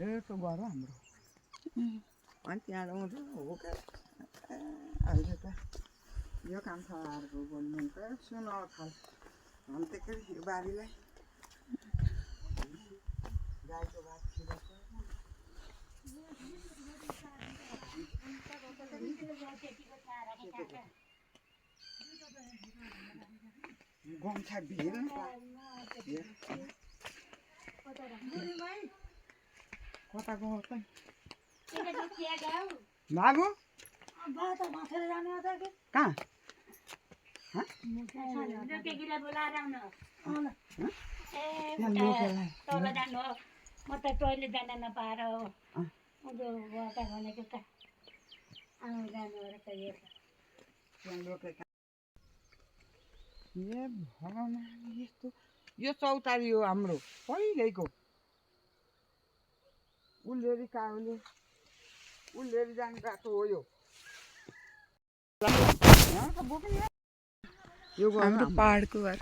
यस्तो गर हाम्रो अनि त्यहाँ आउँछ हो क्या अहिले त यो काम छ अर्को बोल्नु त सुन थाल भन्दै यो बारीलाई गाईको भात छिरेको गम्छा भिर कता गयो त भागो कहाँ म त टोइलेट जान नपाएर भनेको त ए भगवान् यस्तो यो चौतारी हो हाम्रो पहिल्यैको उल्लेरी काउले उल्लेरी जानु गएको हो यो हाम्रो पहाडको घर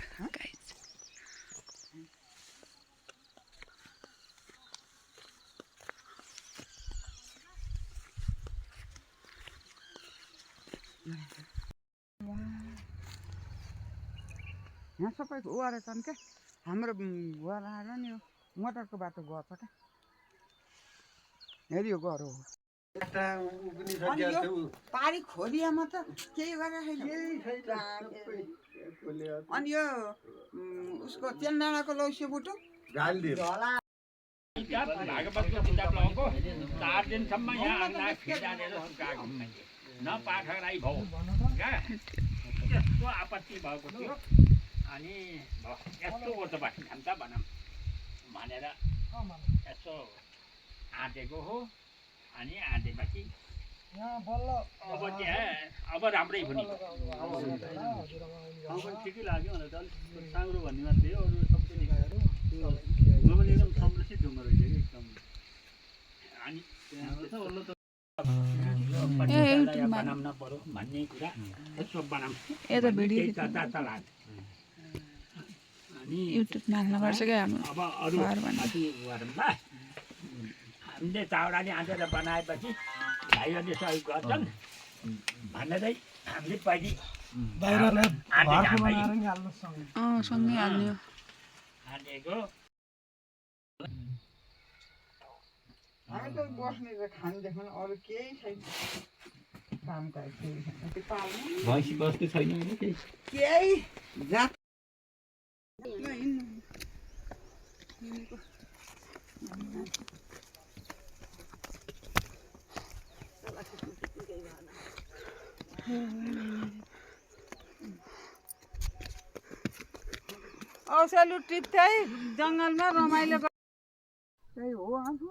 यहाँ सबै ओरेछ नि क्या हाम्रो घर आएर नि यो मोटरको बाटो गएछ क्या हेरी यो घर हो पारी खोलियामा त केही गरेर अनि यो उसको चेन्डाँडाको लौसे बुटो भागवतको किताब लगेको 4 दिनसम्म यहाँ आउँदा फिजालेर सुकाएको न पाठा राई भाउ त्यस्तो आपत्ति भएको थियो अनि यस्तो ओर्दोबासी खान्छ भनौँ भनेर यसो आँटेको हो अनि आँटेपछि अब त्यहाँ अब राम्रै पनि ठिकै लाग्यो भनेर अलिक साङ्रो भन्ने मात्रै हो अरू सबै एकदम संरक्षित ढुङ्गा रहेछ कि एकदम अनि बनाउन पर्यो भन्ने कुरा यसो बनाऊँ युट्युबमा हाल्नुपर्छ क्या अब अरू कति गरौँला हामीले चाउडाले आँटेर बनाएपछि भाइहरूले सहयोग गर्छन् भनेरै हामीले पहिले सँगै हाल्ने आँटेको हामी त बस्ने र खानेदेखि अरू केही छैन काम त भैँसी बस्नु छैन केही जात औसलु टिप्दै जङ्गलमा रमाइलो त्यही हो आफू